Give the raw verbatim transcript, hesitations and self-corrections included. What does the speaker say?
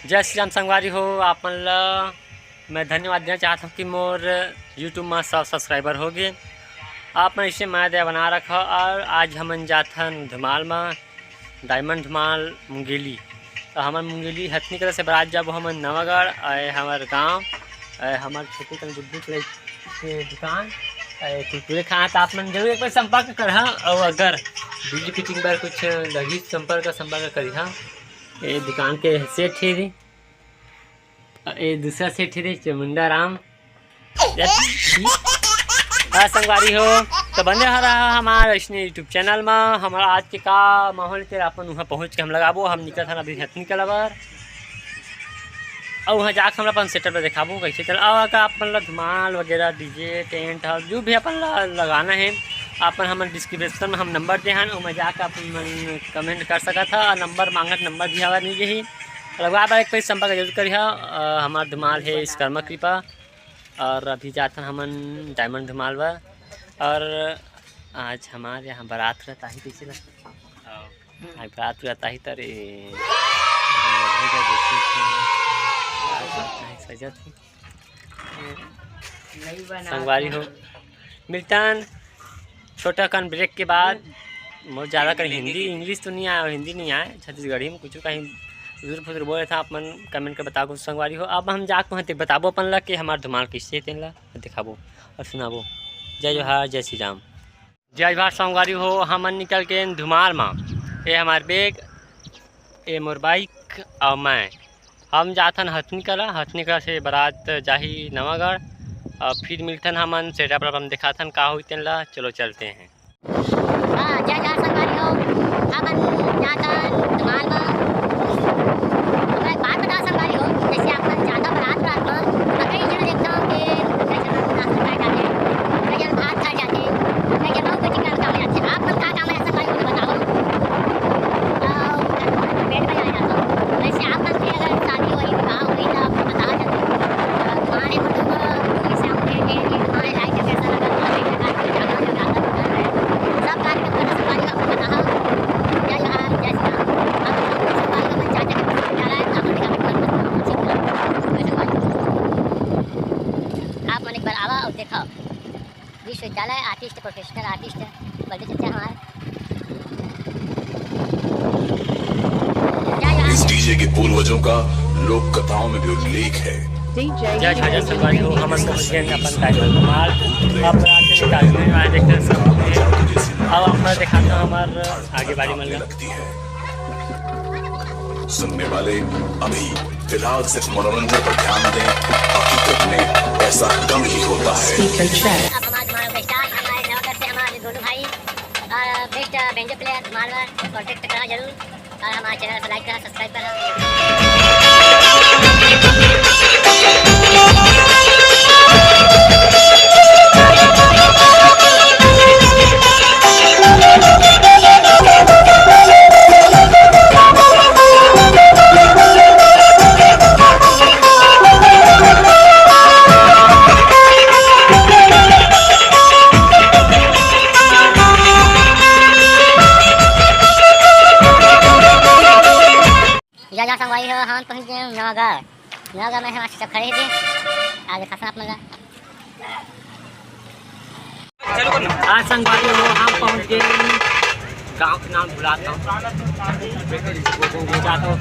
जय श्री राम संगवारी हो, आप मन ला मैं धन्यवाद देना चाहत हूँ कि मोर YouTube में सौ subscriber हो गए। आप मन इसे मया दया बना रखा। और आज हमन जाथन धुमाल में, डायमंड धुमाल मुंगेली। तो हमन मुंगेली हथनी कला से बरात जाबो हमन नवागढ़, आए हमर गांव, आए हमर छोटे कन गुड्डू कला के दुकान, आए कुरकुरे खाना। तो आप मन जरूर एक बार संपर्क करहा, और अगर बिजली फिटिंग बर कुछ लगी संपर्क, संपर्क करिहा। ये दुकान के सेठ हे रे, ए दूसरा सेठ रे चमुंडा राम। हाँ संगवारी हो, तो बने रहा हमार अइसने YouTube channel में। हमारा आज के का माहौल के अपन वहाँ पहुँच के हम लगाबो। हम निकलत हन अभी हथनी कला बर, और वहाँ जाके हम अपन setup ला दिखाबो कैसे चल। और अगर आप मन ला धुमाल वगैरह, DJ, tent house, जो भी अपन ला लगाना है, अपन हमन description में हम number दे हन, ओमा जाके अपन मन comment कर सकत हा। और number मांगत, number भी हवा नहीं यही लगवा बर एक पैसा संपर्क जरूर करिहा। अ, हमार धुमाल है विश्वकर्मा कृपा, और अभी जाथन हमन डायमंड धुमाल बर। और आज हमार यहाँ बारात रहता ही, कैसे लगता? आज बारात रहता ही तरे सजत ही। संगवारी हो, मिलतन छोटा कन break के बाद। मोर ज़्यादा कर हिंदी, English तो नहीं आए और हिंदी नहीं आए, छत्तीसगढ़ी में कुछ कहीं फुसुर फुसुर बोले था, आप मन comment कर बताओ कुछ संगवारी हो। अब हम जाके वहाँ तक बताबो अपन ला कि हमार धुमाल कैसे हे, तेन ला दिखाबो और सुनाबो। जय जोहार, जय श्री राम। जय जोहार संगवारी हो, हमन निकल के धुमाल मा। ये हमार bag, ये मोर bike और मैं। हम जाथन हथनी कला, हथनी कला से बारात जाही नवागढ़, और फिर मिलथन हमन setup ला, हम दिखाथन का होई तेन ला। चलो चलते हैं। हाँ, जय जोहार संगवारी हो, हमन जाथन धुमाल मा। हमरा एक बात बताओ संगवारी हो, जैसे आप मन जाथव बारात, बारात मा, तो कई झन देखथव कि कई झन नाश्ता पाए जाथे, कई झन भात खाए जाथे, कई झन बहुत कुछ काम, काम आथे। आप मन का काम आथे संगवारी हो, बताओ। तो पेट में आ जाता हूँ। वैसे आप मन के अगर शादी होई, विवाह होई, तो आप मन बताओ जल्दी। तो तुम्हारे मतलब, जैसे हम कह रहे हैं कि तुम्हारे लाइफ में कैसा लगा, तुम्हारे घर का कोई जाना, जब जाता है, सब कार्यक्रम करना संगवारी हो, आप मन बताओ। जय जोहार, जय श्री राम। आप लोग सब कार्यक्रम में चाचा के पसंद आ रहा है, तो आप लोग का मन पसंद सीख रहा है। आप मन एक बार आवा और देखा। विश्वविद्यालय artist, professional artist बलदेव चचा हमार। जय जोहार। इस DJ के पूर्वजों का लोक कथाओं में भी उल्लेख है। जय झाझा संगवारी हो, हमन पहुंच गए अपन टाइगर धुमाल। अब रात में टाइगर में आए देखते हैं सब लोग हैं। अब अपना दिखाता हूँ हमार आगे बारी मन ला। लगती है। सुनने वाले अभी फिलहाल सिर्फ मनोरंजन पर ध्यान दें, हकीकत में ऐसा कम ही होता है। Speaker check। अब हमारे, हमारे बेस्टार, हमारे नवागढ़ से हमारे गोलू भाई और best banjo player धुमाल बर contact करा जरूर, और हमारे channel को like करा, subscribe करा। जा, जा संगवारी हो, हम पहुंच गए हैं नवागढ़। नवागढ़ में हमारे सब खड़े थे। आज देखा आप मन ला। आज संगवारी हो, हम पहुंच गए गांव के नाम भुलाता हूँ। जाता हूँ।